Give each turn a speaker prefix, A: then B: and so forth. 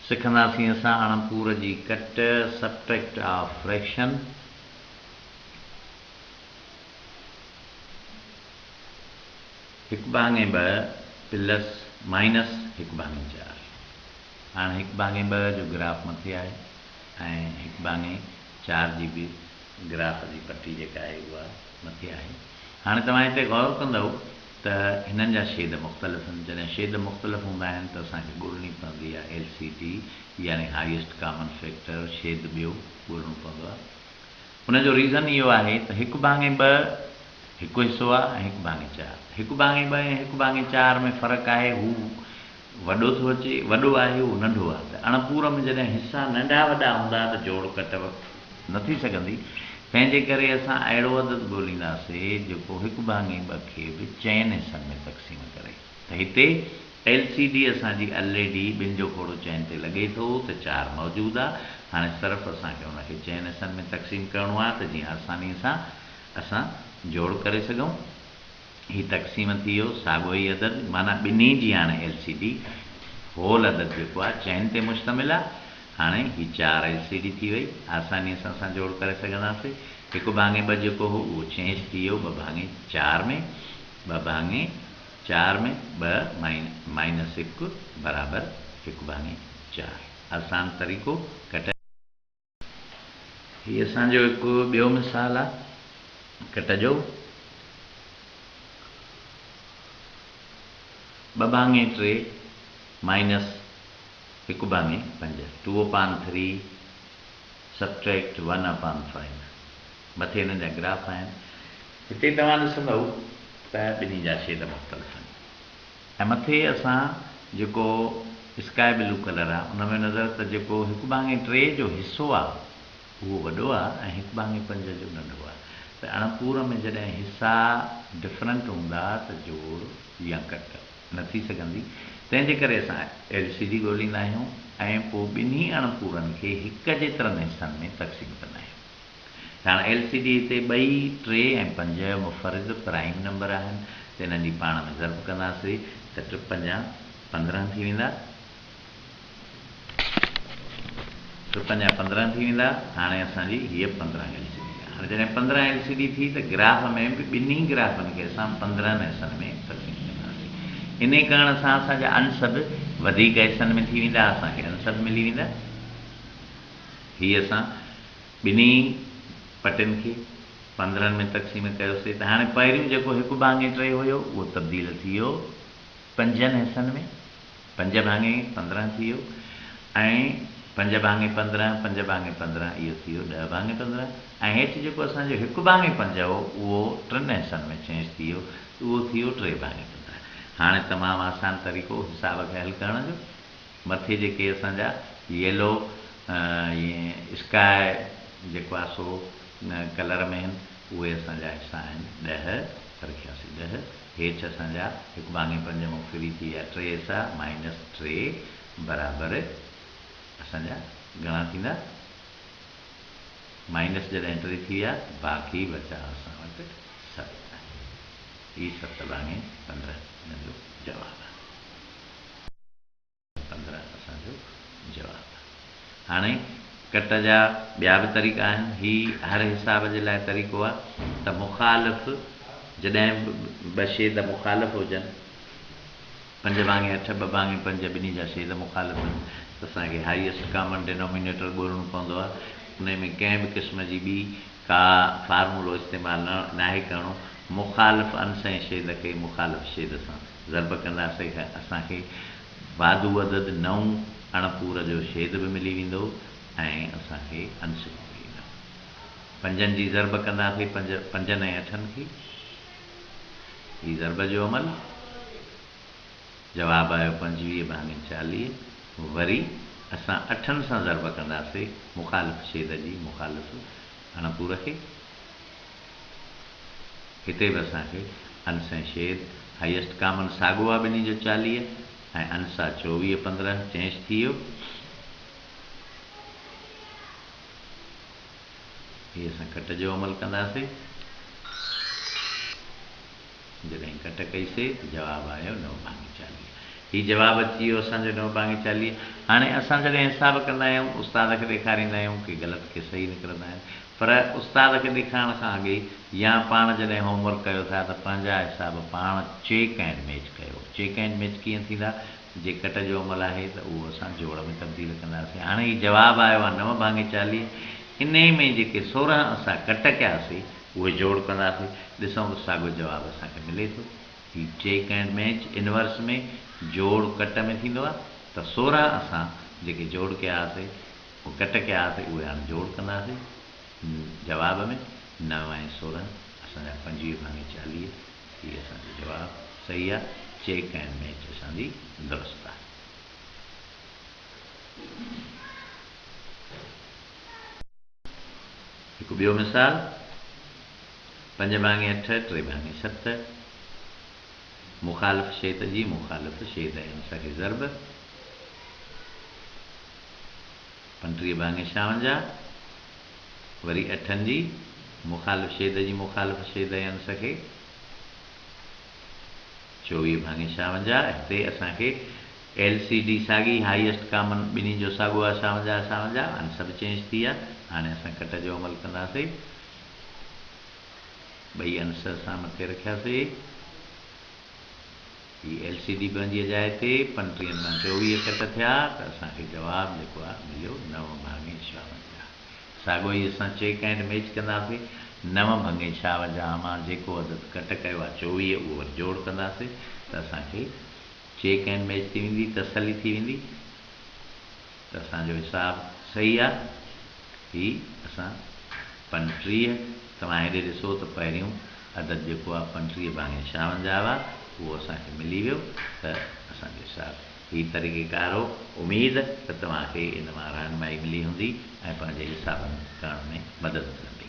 A: سکنداسين اسان اڻپور جي ڪٽ، Subtract of Fraction. هڪ ڀاڱي ٻه پلس مائنس هڪ ڀاڱي چار. هاڻ هڪ ڀاڱي ٻه جو گراف مٿي آهي ۽ هڪ ڀاڱي چار جي به گراف جي پٽي جيڪا آهي اها مٿي آهي. هاڻي توهان هتي غور ڪندؤ ته هنن جا شيد مختلف آهن. جڏهن شيد مختلف هوندا آهن ته اسان کي ڳولڻي پوندي آهي ايل سي ڊي يعني هائيسٽ ڪامن فيڪٽر، شيد ٻيو، ڳولڻو پوندو آهي. ان جو ريزن اهو آهي ته هڪ ڀاڱي ٻه هڪ حصو آهي ۽ هڪ ڀاڱي چار. هڪ ڀاڱي ٻه ۽ هڪ ڀاڱي چار ۾ فرق آهي هو وڏو ٿو اچي، وڏو آهي هو ننڍو آهي ته اڻپور ۾ جڏهن حصا ننڍا وڏا هوندا ته جوڙ ڪٽ نه ٿي سگهندي، تنهن جي ڪري اسان اهڙو عدد ڳولينداسي جيڪو هڪ ڀاڱي ٻه کي به چئن حصن ۾ تقسيم ڪري ته هتي ايل سي ڊي اسان جي الريڊي ٻن جو کوڙو چئن تي لڳي ٿو ته چار موجود آ، هاڻي صرف اسان کي ان کي چئن حصن ۾ تقسيم ڪرڻو آ ته جيئن آساني سان اسان جوڙ ڪري سگهون. هي تقسيم ٿي ويو ساڳيو ئي عدد معنيٰ ٻنهي جي هاڻي ايل سي ڊي هول عدد جيڪو آهي چئن تي مشتمل آهي هاڻي هي چار ايل سي ڊي ٿي وئي آسانيء سان اسان جوڙ ڪري سگهنداسين هڪ ڀاڱي ٻه جيڪو هو اهو چينج ٿي ويو ٻه ڀاڱي چار ۾ ٻه ڀاڱي چار ۾ ٻه مائنس هڪ برابر هڪ ڀاڱي چار آسان طريقو ڪٽ هي اسان جو هڪ ٻيو مثال آ ڪٽ جو. ٻه ڀاڱي ٽي مائنس هڪ ڀاڱي پنج، two upon three subtract one upon five. مٿي هنن جا گراف آهن. هتي توهان ڏسندؤ ته ٻنهي جا شيد مختلف آهن. ۽ مٿي اسان جيڪو اسڪاء بلو ڪلر آ ان ۾ نظر ته جيڪو هڪ ڀاڱي ٽي جو حصو آ اهو وڏو آ ۽ هڪ ڀاڱي پنج جو ننڍو آ ته اڻپور ۾ جڏهن حصا ڊفرنٽ هوندا ته جوڙ يا ڪٽ نه ٿي سگهندي تنهن جي ڪري اسان ايل سي ڊي ڳوليندا آهيون ۽ پوء ٻنهي اڻپورن کي هڪ جيترن حصن ۾ تقسيم ڪندا آهيون. هاڻ ايل سي ڊي هتي ٻئي ٽي ۽ پنج مفرد پرائم نمبر آهن ته انهن جي پاڻ ۾ ضرب ڪنداسي ته ٽي پنجا 15 ٿي ويندا. ٽي پنجا 15 ٿي ويندا. هاڻي اسان جي هيء 15 ايل سي ڊي آهي. هاڻي جڏهن 15 ايل سي ڊي ٿي ته گراف ۾ به ٻنهي گرافن کي اسان 15 حصن ۾ تقسيم ڪنداسين. انهي ڪرڻ سان اسان جا انس به وڌيڪ حصن ۾ ٿي ويندا، اسان کي انس به ملي ويندا. هي اسان ٻنهي پٽين کي 15 ۾ تقسيم ڪيوسي ته هاڻي پهريون جيڪو هڪ ڀاڱي ٽي هيو اهو تبديل ٿي ويو پنجن حصن ۾ پنج ڀاڱي 15 ٿي ويو ۽ پنج ڀاڱي 15 پنج ڀاڱي 15 اهو ٿي ويو ڏهه ڀاڱي 15 ۽ هيٺ جيڪو اسان جو هڪ ڀاڱي پنج هو اهو ٽن حصن ۾ چينج ٿي ويو ته اهو ٿي ويو ٽي ڀاڱي 15. هاڻي تمام آسان طريقو حساب کي حل ڪرڻ جو. مٿي جيڪي اسان جا ييلو اسڪاء جيڪو آهي سو ڪلر ۾ آهن اهي اسان جا حصا آهن ڏهه رکياسين ڏهه هيٺ اسان جا هڪ ڀاڱي پنج مان ڦري ٿي ويا ٽي حصا مائنس ٽي برابر اسان جا گهڻا ٿيندا مائنس جڏهن ٽي ٿي ويا باقي بچا اسان وٽ ست هي ست ڀاڱي 15 ان جو جواب آهي. 15 اسان جو جواب آهي. هاڻي ڪٽ جا ٻيا به طريقا آهن. هي هر حساب جي لاء طريقو آهي ته مخالف جڏهن به ٻه شيد مخالف هجن، پنج ڀاڱي اٺ، ٻه ڀاڱي پنج ٻنهي جا شيد مخالف آهن ته اسان کي هائيسٽ ڪامن ڊينومينيٽر ڳولڻو پوندو آهي. انهي ۾ ڪنهن به قسم جي ٻي ڪا فارمولو استعمال نه ناهي ڪرڻو. مخالف انس ۽ شيد کي مخالف شيد سان ضرب ڪنداسين ته اسان کي واڌو عدد نو اڻپور جو شيد به ملي ويندو ۽ اسان کي انس به ملي ويندو. پنجن جي ضرب ڪنداسين پنج پنجن ۽ اٺن کي. هي ضرب جو عمل. جواب آيو 25 ڀاڱي 40. وري اسان اٺن سان ضرب ڪنداسين مخالف شيد جي مخالف اڻپور کي. هتي به اسان کي انس ۽ شيد هائيسٽ ڪامن ساڳو آ ٻنهي جو 40 ۽ انس آ 24 15 چينج ٿي ويو. هي اسان ڪٽ جو عمل ڪنداسين. جڏهن ڪٽ ڪئي سي ته جواب آيو نو ڀاڱي 40. هي جواب اچي ويو اسان جو نو ڀاڱي 40. هاڻي اسان جڏهن حساب ڪندا آهيون، استاد کي ڏيکاريندا آهيون، ڪي غلط ڪي صحيح نڪرندا آهن. پر استاد کي ڏيکارڻ کان اڳي يا پاڻ جڏهن هوم ورڪ ڪيو ٿا ته پنهنجا حساب پاڻ چيڪ اينڊ ميچ ڪيو. چيڪ اينڊ ميچ ڪيئن ٿيندا؟ جي ڪٽ جو عمل آهي ته اهو اسان جوڙ ۾ تبديل ڪنداسين. هاڻي هي جواب آيو آهي نو ڀاڱي 40. انهي ۾ جيڪي 16 اسان ڪٽ ڪياسي اهي جوڙ ڪنداسين. ڏسون ته ساڳيو جواب اسان کي ملي ٿو. هي چيڪ اينڊ ميچ انورس ۾ جوڙ ڪٽ ۾ ٿيندو آهي ته 16 اسان جيڪي جوڙ ڪيا هئاسي اهي ڪٽ ڪيا هئاسي اهي هاڻي جوڙ ڪنداسين. جواب ۾ 9 ۽ 16 اسان جا 25 ڀاڱي 40. هي اسان جو جواب صحيح آهي. چيڪ اينڊ ميچ اسان جي درست آهي. هڪ ٻيو مثال، پنج ڀاڱي اٺ، ٽي ڀاڱي ست، مخالف شيت جي مخالف شيت ۽ انس کي ضرب، 35 ڀاڱي 56، وري اٺن جي مخالف شيد جي مخالف شيد ۽ انس کي 24 ڀاڱي 56. هتي اسان کي ايل سي ڊي ساڳي، هائيسٽ ڪامن ٻنهي جو ساڳو آهي 56 56، انس به چينج ٿي آهي. هاڻي اسان ڪٽ جو عمل ڪنداسي. ٻئي انس اسان مٿي رکياسي. هي ايل سي ڊي پنهنجي جاء تي، 35 مان 24 ڪٽ ٿيا ته اسان کي جواب جيڪو آهي مليو 9 ڀاڱي 56. ساڳيو ئي اسان چيڪ اينڊ ميچ ڪنداسين. 9 ڀاڱي 56 مان جيڪو عدد ڪٽ ڪيو آهي 24، اهو وري جوڙ ڪنداسين ته اسان کي چيڪ اينڊ ميچ ٿي ويندي، تسلي ٿي ويندي ته اسان جو حساب صحيح آهي. هي اسان 35، توهان هيڏي ڏسو ته پهريون عدد جيڪو آهي 35 ڀاڱي 56 آهي، اهو اسان کي ملي ويو ته اسان جو حساب هي طريقيڪار هو. اميد ته توهان کي ان مان رهنمائي ملي هوندي ۽ پنهنجي حسابن ڪرڻ ۾ مدد ملندي.